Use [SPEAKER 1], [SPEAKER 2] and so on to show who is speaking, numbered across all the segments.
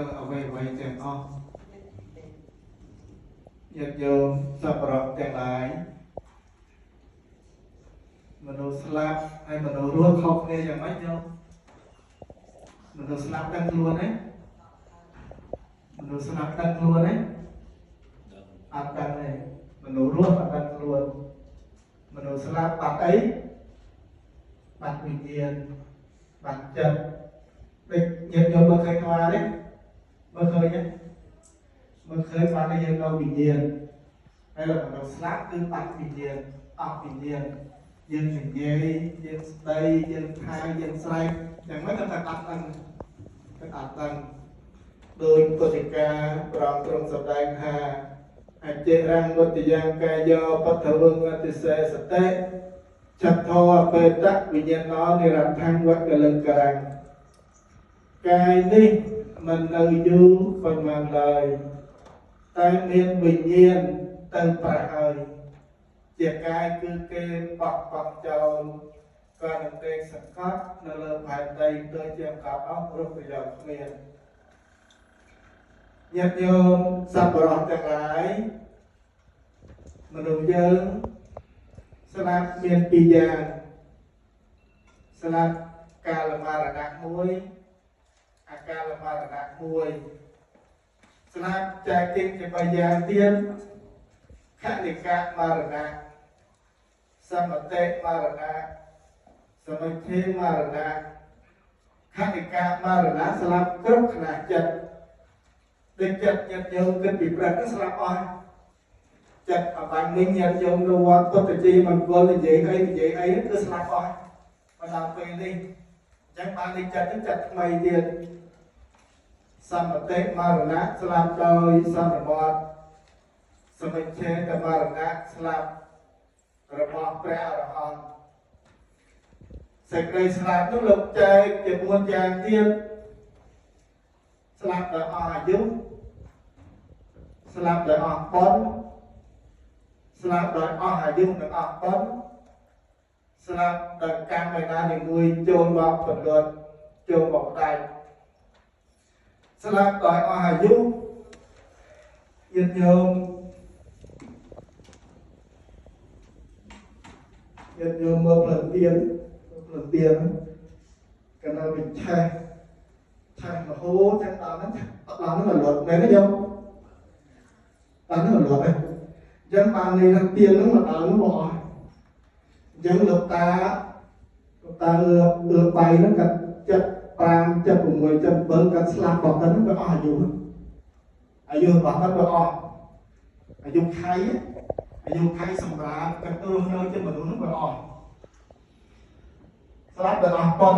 [SPEAKER 1] អ្វីអ្វីទាំងអស់ញាតិញោមសប្បុរសទាំងឡាយមនុស្សស្លាប់ហើយមនុស្សរស់ខុសគ្នាយ៉ាងម៉េចញោមមនុស្សស្លាប់ដឹងខ្លួនទេមនុស្សស្លាប់ដឹងខ្លួនទេអត់ដឹងទេមនុស្សរស់អត់ដឹងខ្លួនមនុស្សស្លាប់បាត់អីបាត់វិញ្ញាណបាត់ចិត្តដូចញាតិញោមមើលឃើញខ្វាទេមើលឃើញទេមើលឃើញបាត់តែយើងនៅវិញ្ញាណហើយដល់មនុស្សស្លាប់គឺបាត់វិញ្ញាណអស់វិញ្ញាណយើងនិយាយយើងស្ដីយើងថាយើងស្រែកយ៉ាងម៉េចក៏តែអត់ដឹងតែអត់ដឹងដោយពុទ្ធិកាប្រងទ្រង់សម្ដែងថាអចិរੰវត្តយ៉ាងកាយោបទ្ធវងអតិសេសតិចត្ថោអបេតវិញ្ញាណនិរដ្ឋੰវកលង្ការំកាយនេះមិននៅយូរប៉ុន្មានឡើយតែមានវិញ្ញាណទៅប្រហើយជាកាយគឺគេបោះបង់ចោលក៏នឹងគេសង្កត់នៅលើផែនដីដូចជាកប់អស់រស់ប្រយោជន៍គ្មានញាតិញោមសប្បុរសទាំងឡាយមនុស្សយើងស្លាប់មានពីរយ៉ាងស្លាប់កាលមរណៈមួយអកាលមរណៈមួយស្លាប់ចែកចេញជាបីយ៉ាងទៀតខនិកមរណៈសមតិមរណៈសមិទ្ធិមរណៈខនិកមរណៈស្លាប់គ្រប់ខណៈចិត្តដូចចិត្តញាតិញោមគិតពីព្រឹកស្លាប់អស់ចិត្តអបាញ់មិញញាតិញោមនៅវត្តពុទ្ធជ័យមង្គលនិយាយអីនិយាយអីគឺស្លាប់អស់មកដល់ពេលនេះអញ្ចឹងបាននេះចិត្តហ្នឹងចិត្តថ្មីទៀតសមតិមរណៈស្លាប់ដោយសន្មតសមិច្ឆេតមរណៈស្លាប់របស់ព្រះអរហន្តសេចក្តីស្លាប់នោះលោកចែកជា4យ៉ាងទៀតស្លាប់ដោយអស់អាយុស្លាប់ដោយអស់បុណ្យស្លាប់ដោយអស់អាយុនិងអស់បុណ្យស្លាប់ដោយកម្មឯណានីមួយចូលមកបន្លត់ចូលមកដាច់ស្លាប់ដោយអស់អាយុញាតិញោមញាតិញោមមើលផ្លូវទៀនផ្លូវទៀនកាលណាវាឆេះឆេះរហូតចឹងដល់ហ្នឹងដល់ហ្នឹងរលត់មែនទេញោមដល់ហ្នឹងរលត់ទេអញ្ចឹងបាននេះថាទៀនហ្នឹងមកដល់ហ្នឹងមកអស់អញ្ចឹងលោកតាលោកតាអឺបៃហ្នឹងគាត់75 76 77គាត់ស្លាប់របស់គាត់ហ្នឹងវាអស់អាយុអាយុរបស់គាត់វាអស់អាយុខៃអាយុខៃសម្រាប់គាត់រស់នៅជាមនុស្សហ្នឹងវាអស់ស្លាប់ដល់អស់ប៉ុន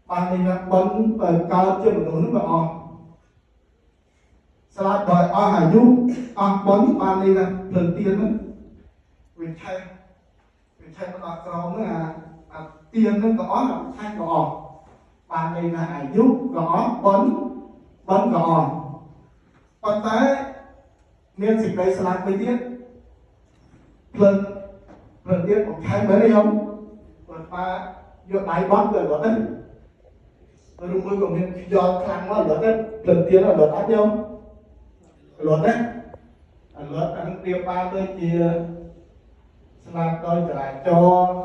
[SPEAKER 1] បាននេះណាប៉ុនបើកើតជាមនុស្សហ្នឹងវាអស់ស្លាប់ដោយអស់អាយុអស់ប៉ុនបាននេះណាភ្លើងទៀនហ្នឹងវាឆេះវាឆេះមកដល់ក្រោមហ្នឹងអាទៀនហ្នឹងក៏អស់ឆេះក៏អស់បានន័យថាអាយុក៏អស់បុណ្យបុណ្យក៏អស់ប៉ុន្តែមានសេចក្តីស្លាប់មួយទៀតភ្លើងភ្លើងទៀតបំផែមែនទេញោមបើប៉ាយកដៃបោះទៅរត់ទៅឬមួយក៏មានខ្យល់ខ្លាំងមករត់ទៅភ្លើងទៀនរត់អត់ញោមរត់ណារត់អានឹងប្រៀបបានដូចជាស្លាប់ដោយចរាចរណ៍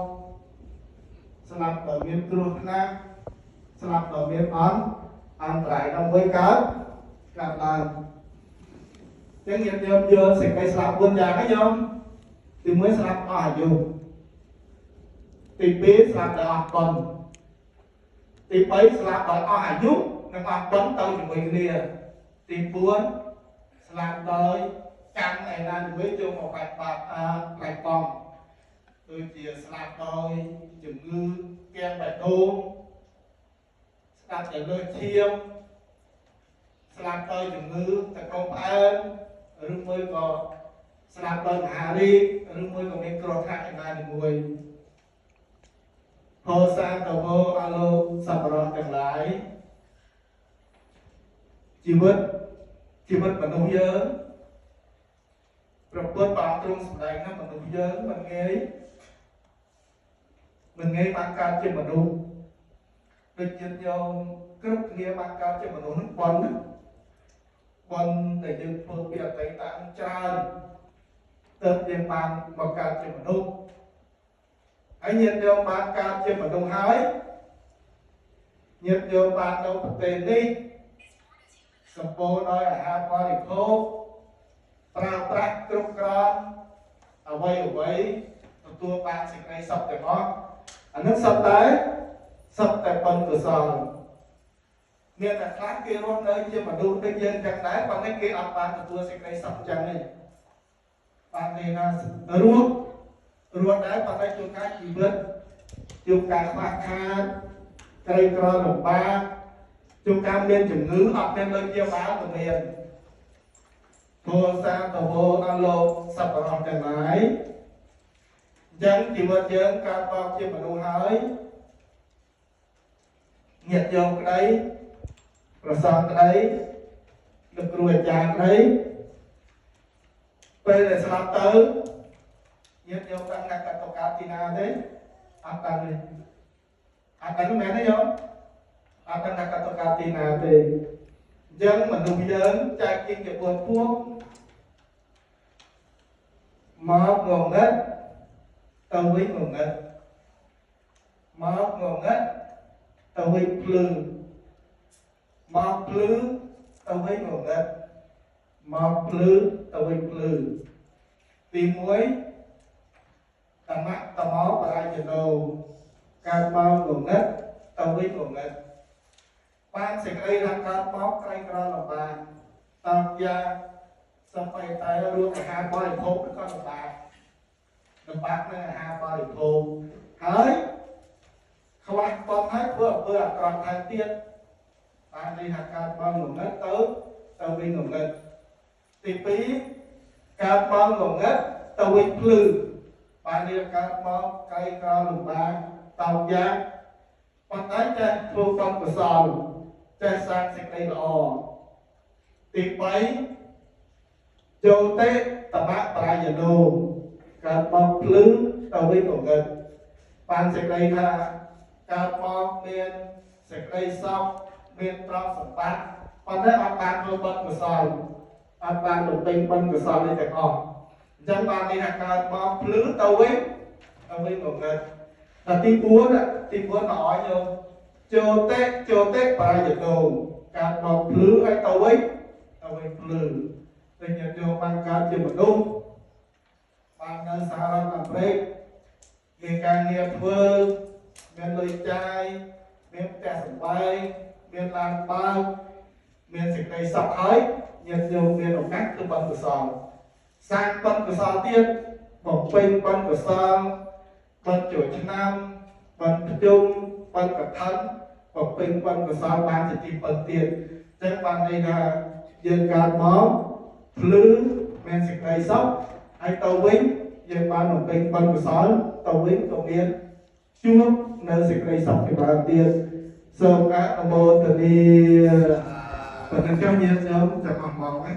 [SPEAKER 1] ស្លាប់ដោយមានគ្រោះថ្នាក់ស្លាប់ដោយមានអន្តរាយដល់មួយកើតកើតឡើងចឹងញាតិញោមយល់សេចក្តីស្លាប់4យ៉ាងហ្នឹងញោមទី1ស្លាប់អស់អាយុទី2ស្លាប់ដោយអស់បុណ្យទី3ស្លាប់ដោយអស់អាយុនិងអស់បុណ្យទៅជាមួយគ្នាទី4ស្លាប់ដោយកម្មឯណាមួយចូលមកបាច់បាត់ផ្លែបងដូចជាស្លាប់ដោយជំងឺគាំងបេះដូងស្លាប់ដោយលើសឈាមស្លាប់ដោយជំងឺតកងផ្អែមឬមួយក៏ស្លាប់ដោយមហារីកឬមួយក៏មានគ្រោះថ្នាក់ឯណាមួយផោសាតវោអលោកសប្បុរសទាំងឡាយជីវិតជីវិតមនុស្សយើងព្រះពុទ្ធបានទ្រង់សម្ដែងថាមនុស្សយើងមិនងាយមិនងាយបានកើតជាមនុស្សដូចញាតិញោម គ្រប់គ្នាបានកើតជាមនុស្សហ្នឹងបុណ្យណាបុណ្យដែលយើងធ្វើពីអតីតច្រើនទើបយើងបានមកកើតជាមនុស្សហើយញាតិញោមបានកើតជាមនុស្សហើយញាតិញោមបាននៅប្រទេសនេះសម្បូរដោយអាហារបរិភោគប្រើប្រាស់គ្រប់គ្រាន់អ្វីអ្វីទទួលបានសេចក្តីសុខទាំងអស់អានឹងសុទ្ធតែបុណ្យកុសលមានតែខ្លះគេរស់នៅជាមនុស្សដូចយើងចឹងដែរប៉ុន្តែគេអត់បានទទួលសេចក្តីសុខចឹងទេបានន័យថារស់ដែរប៉ុន្តែជួនកាលជីវិតជួនកាលខ្វះខាតក្រីក្រលំបាកជួនកាលមានជំងឺអត់មានលុយព្យាបាលក៏មានធម៌សាទវោអលោកសប្បុរសទាំងឡាយអញ្ចឹងជីវិតយើងកើតមកជាមនុស្សហើយញាតិញោមក្តីប្រសងក្តីលោកគ្រូអាចារ្យក្តីពេលដែលស្លាប់ទៅញាតិញោមដឹងថាកាត់ទៅកើតទីណាទេអត់ដឹងទេអត់ដឹងមែនទេញោមអត់ដឹងថាកាត់ទៅកើតទីណាទេអញ្ចឹងមនុស្សយើងចែកជា4ពួកមកងងឹតទៅវិញងងឹតមកងងឹតទៅវិញភ្លឺមកភ្លឺទៅវិញងងឹតមកភ្លឺទៅវិញភ្លឺទី1តមៈតមោបរាជនោកើតមកងងឹតទៅវិញងងឹតបានសេចក្តីថាកើតមកក្រីក្រលំបាកតោកយ៉ាសូម្បីតែរួមអាហារបរិភោគក៏លំបាកលំបាកនឹងអាហារបរិភោគហើយខ្វះប៉ុនហើយធ្វើអំពើអាក្រក់ថែមទៀតបានន័យថាកើតមកងងឹតទៅវិញងងឹតទី2កើតមកងងឹតទៅវិញភ្លឺបានន័យកើតមកក្រីក្រលំបាកតោកយ៉ាប៉ុន្តែចេះធ្វើបុណ្យកុសលចេះសាងសេចក្តីល្អទី3ចូលទេតមៈបរាយនោកើតមកភ្លឺទៅវិញងងឹតបានសេចក្តីថាកើតមកមានសេចក្តីសុខមានទ្រព្យសម្បត្តិប៉ុន្តែអត់បានធ្វើបុណ្យកុសលអត់បានបំពេញបុណ្យកុសលនេះទាំងអស់អញ្ចឹងបាននេះថាកើតមកភ្លឺទៅវិញងងឹតដល់ទី4ទី4មកឲ្យញោមចូលទេបរាយនោកើតមកភ្លឺហើយទៅវិញភ្លឺតែញាតិញោមបានកើតជាមនុស្សបាននៅសហរដ្ឋអាមេរិកមានការងារធ្វើមានលុយចាយមានផ្ទះសម្បែងមានឡានបើកមានសេចក្តីសុខហើយញាតិញោមមានឱកាសធ្វើបុណ្យកុសលសាងបុណ្យកុសលទៀតបំពេញបុណ្យកុសលបុណ្យចូលឆ្នាំបុណ្យភ្ជុំបុណ្យកឋិនបំពេញបុណ្យកុសលបានជាទីពឹងទៀតអញ្ចឹងបានន័យថាយើងកើតមកភ្លឺមានសេចក្តីសុខហើយទៅវិញយើងបានបំពេញបុណ្យកុសលទៅវិញក៏មានជួបនៅសេចក្តីសុខជាច្រើនទៀតសូមអនុមោទនាប៉ុណ្ណឹងចុះញាតិញោមចាំអស់ម៉ោងហ្នឹង